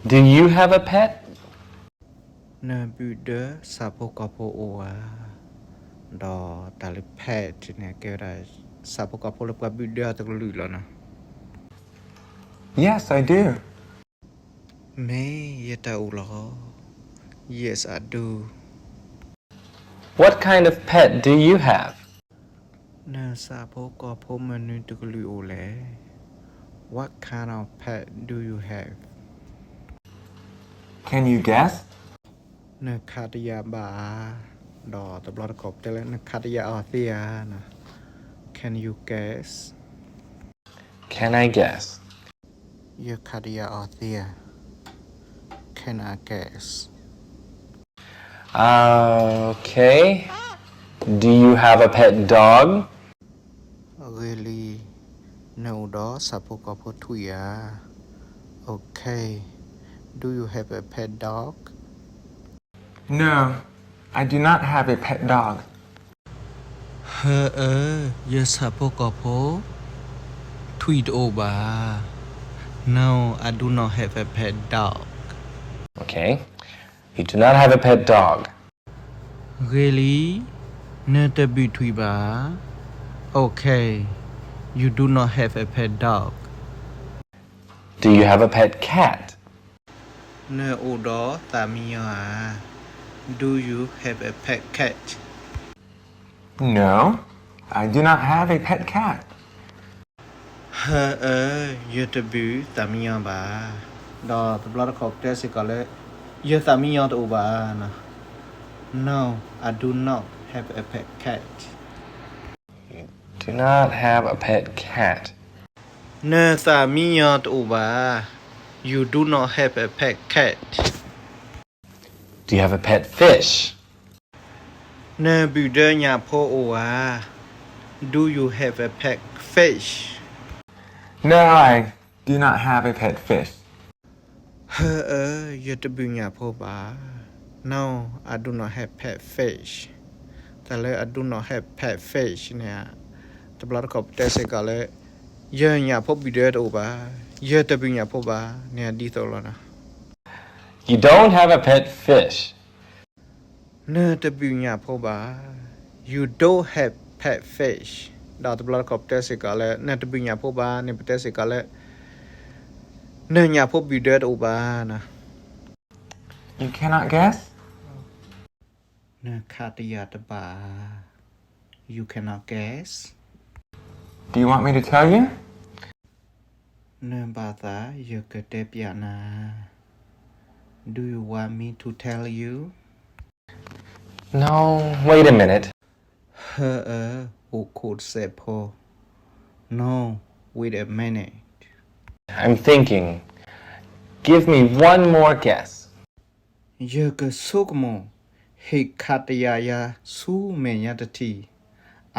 Do you have a pet? နဘုၣ်ဒၢဆၣ်ဖိကီၢ်ဖိအိၣ်ဧါ. ဒီးတၢ်လၢ pet န့ၣ် ကဲဝဲဒၣ် ဆၣ်ဖိကီၢ်ဖိလၢပှၤဘုၣ်ဒၢအီၤတကလုာ်လီၤနီၤ. Yes, I do. မ့ၢ်ယတၢ်အိၣ်လီၤ. Yes, I do. What kind of pet do you have? နဆၣ်ဖိကီၢ်ဖိမနုၤတကလုာ်အိၣ်လဲၣ်. What kind of pet do you have? Can you guess? နခးတယာ်ဘၣ်ဧါ. ဒီးတဘျီတခီၣ်ပတဲလၢ နခးတယာ်အီၤသ့ဧါ. Can you guess? Can I guess? ယခးတယာ်အီၤသ့ဧါ. Can I guess? Okay. Do you have a pet dog? ဂ့ၤလံ, နအိၣ်ဒီးဆၣ်ဖိကီၢ်ဖိထွံၣ်ဧါ. Okay. Do you have a pet dog? No, I do not have a pet dog. ဟၢအၢ, ယဆၣ်ဖိကီၢ်ဖိ ထွံၣ်တအိၣ်ဘၣ်. No, I do not have a pet dog. Okay. You do not have a pet dog. ဂ့ၤလံ, နတဘုၣ်ထွံၣ်ဘၣ်. Okay. You do not have a pet dog. Do you have a pet cat? နအိၣ်ဒီးသးမံညီဧါ. Do you have a pet cat? No, I do not have a pet cat. ဟၢအၢ, ယတဘုၣ်သးမံညီဘၣ်. ဒီးတဘျီတခီၣ်ပတဲစ့ၢ်ကီးလၢ ယသးမံညီတအိၣ်ဘၣ်. No, I do not have a pet cat. You do not have a pet cat. နသးမံညီတအိၣ်ဘၣ်. You do not have a pet cat. Do you have a pet fish? နဘုၣ်ဒၢညၣ်ဖိအိၣ်ဧါ. Do you have a pet fish? No, I do not have a pet fish. ဟၢအၢ, ယတဘုၣ်ညၣ်ဖိဘၣ်. No, I do not have pet fish. တၢ်လၢ I do not have pet fish န့ၣ် တဘျီတခီၣ်ပတဲစ့ၢ်ကီးလၢ ယညၣ်ဖိဘုၣ်ဒၢတအိၣ်ဘၣ်, ယတဘုၣ်ညၣ်ဖိဘၣ် န့ၣ်ဒ်သိးလီၤနီၤ. You don't have a pet fish. နတဘုၣ်ညၣ်ဖိဘၣ်. You don't have pet fish. ဒီးတဘျီတခီၣ်ပတဲစ့ၢ်ကီးလၢ နတဘုၣ်ညၣ်ဖိဘၣ်န့ၣ် ပတဲစ့ၢ်ကီးလၢ နညၣ်ဖိဘုၣ်ဒၢတအိၣ်ဘၣ်နီၤ. You cannot guess? နခးတယာ်တဘၣ်ဧါ. You cannot guess? Do you want me to tell you? နဘၣ်သးယကတဲပျးနၤ. Do you want me to tell you? No, wait a minute. ဟၢအၢ, အိၣ်ခိးတစဲးဖိ. No, wait a minute. I'm thinking. Give me one more guess. ယကဆိကမိၣ်, ဟ့ၣ်ခးတယာ်ယၤဆူမဲာ်ညါတထံၣ်.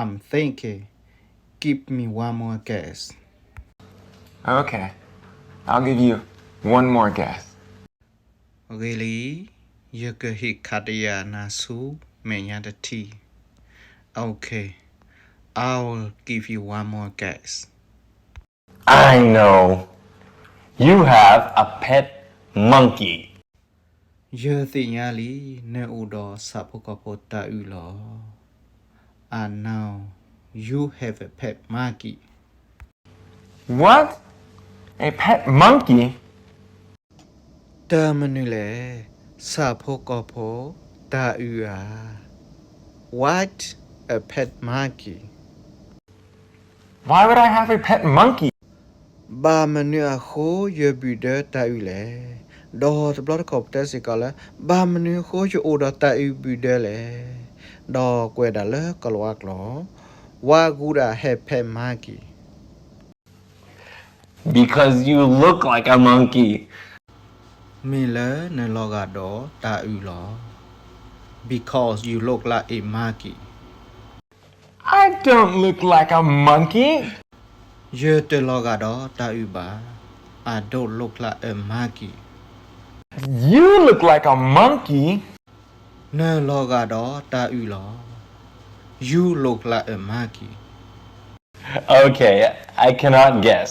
I'm thinking. Give me one more guess. Okay, I'll give you one more guess. ဂ့ၤလံ, ယကဟ့ၣ်ခးတယာ်နၤဆူမဲာ်ညါတထံၣ်. Okay, I'll give you one more guess. I know. You have a pet monkey. ယသ့ၣ်ညါလံ, နအိၣ်ဒီးဆၣ်ဖိကီၢ်ဖိတၤအုးလီၤ. I know. You have a pet monkey. What? A pet monkey? တၢ်မနုၤလဲၣ်, ဆၣ်ဖိကီၢ်ဖိတၤအုးဧါ. What? A pet monkey. Why would I have a pet monkey? ဘၣ်မနုၤအဃိယဘုၣ်ဒၢတၤအုးလဲၣ်. ဒီးတဘျီတခီၣ်ပတဲစ့ၢ်ကီးလၢ ဘၣ်မနုၤအဃိယအိၣ်ဒီးတၤအုးဘုၣ်ဒၢလဲၣ်. ဒီးကွဲးဒၣ်လၢကလၤဝါကျိာ်, Why would I have pet monkey? Because you look like a monkey. မ့ၢ်လၢနလီၤဂာ်ဒီးတၤအုးလီၤ. Because you look like a monkey. I don't look like a monkey. ယတလီၤဂာ်ဒီးတၤအုးဘၣ်. I don't look like a monkey. You look like a monkey. နလီၤဂာ်ဒီးတၤအုးလီၤ. You look like a monkey. Okay, I cannot guess.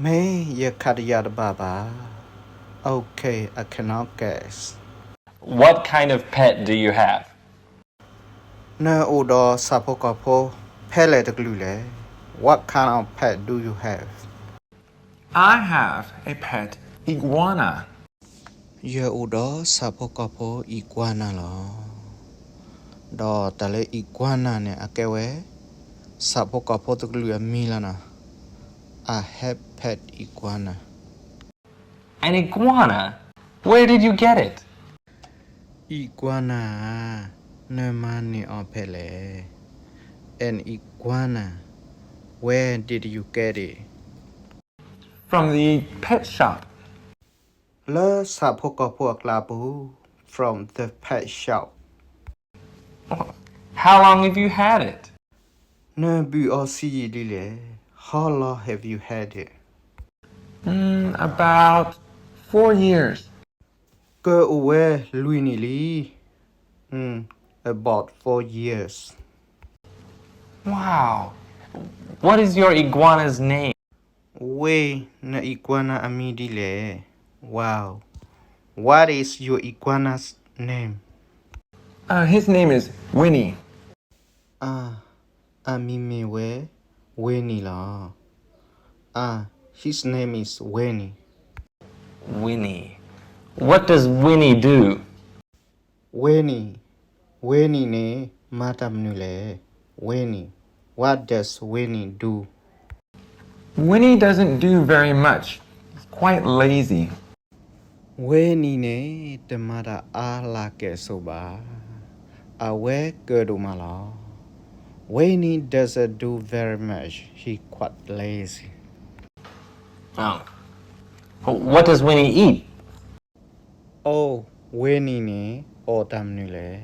မ့ၢ်ယခးတယာ်တဘၣ်ဘၣ်. Okay, I cannot guess. What kind of pet do you have? နအိၣ်ဒီးဆၣ်ဖိကီၢ်ဖိ ဖဲလဲၣ်တကလုာ်လဲၣ်. What kind of pet do you have? I have a pet iguana. ယအိၣ်ဒီးဆၣ်ဖိကီၢ်ဖိ iguana လီၤ. ဒီးတၢ်လၢ iguana န့ၣ် အကဲဝဲ ဆၣ်ဖိကီၢ်ဖိတကလုာ်အမံၤလီၤနီၤ. I have pet iguana. An iguana? Where did you get it? Iguana ဧါ, နမၤန့ၢ်အီၤဖဲလဲၣ်. An iguana, where did you get it? From the pet shop. လၢဆၣ်ဖိကီၢ်ဖိအကျါပူၤ, from the pet shop. How long have you had it? နဘုၣ်အီၤဆံးယံာ်ဒ်လဲၣ်. How long have you had it? Mm, about four years. ကအိၣ်ဝဲလွံၢ်နံၣ်လံ. Mm, about four years. Wow. What is your iguana's name? ဝ့ၢ်, န iguana အမံၤဒ်လဲၣ်. Wow. What is your iguana's name? Uh, his name is Winnie. အ, အမံၤမ့ၢ်ဝဲ Winnie လီၤ. အ, his name is Winnie. Winnie. What does Winnie do? Winnie, Winnie န့ၣ် မၤတၢ်မနုၤလဲၣ်. Winnie, what does Winnie do? Winnie doesn't do very much. He's quite lazy. Winnie န့ၣ် တမၤတၢ်အါလၢကဲၣ်ဆိးဘၣ်. အဝဲကၢၣ်ဒိၣ်မးလီၤ. Winnie doesn't do very much. He quite lazy. Oh. What does Winnie eat? Oh, Winnie န့ၣ် အီၣ်တၢ်မနုၤလဲၣ်.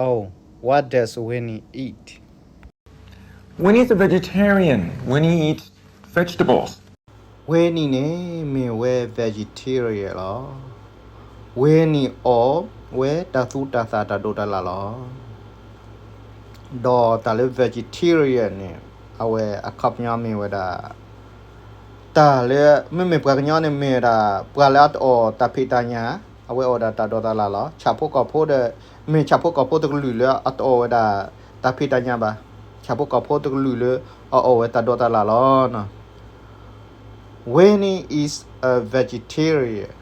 Oh, what does Winnie eat? Winnie's a vegetarian. Winnie eats vegetables. Winnie န့ၣ် မ့ၢ်ဝဲ vegetarian လီၤ. Winnie အီၣ်ဝဲတၢ်သူတၢ်သၣ်တၢ်ဒိၣ်တၢ်လၣ်လီၤ. ဒီးတၢ်လၢ vegetarian န့ၣ် အဝဲအခီပညီမ့ၢ်ဝဲဒၣ် တၢ်လၢ မ့မ့ၢ်ပှၤကညီန့ၣ်မ့ၢ်ဝဲဒၣ် ပှၤလၢအတအီၣ်တၢ်ဖံးတၢ်ညၣ်, အဝဲအီၣ်ဒၣ်တၢ်ဒိးတၢ်လၣ်လီၤ. ဆၣ်ဖိကီၢ်ဖိဒီး မ့ၢ်ဆၣ်ဖိကီၢ်ဖိတကလုာ်လၢအတအီၣ်ဝဲဒၣ်တၢ်ဖံးတၢ်ညၣ်ဘၣ်. ဆၣ်ဖိကီၢ်ဖိတကလုာ်လၢအအီၣ်ဝဲတၢ်ဒိးတၢ်လၣ်လီၤ. Winnie is a vegetarian.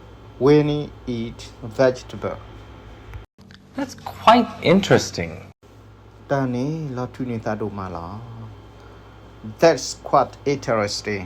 Winnie eats vegetable. That's quite interesting. တၢ်န့ၣ်လီၤထုးန့ၢ်သးဒိၣ်မးလီၤ. That's quite interesting.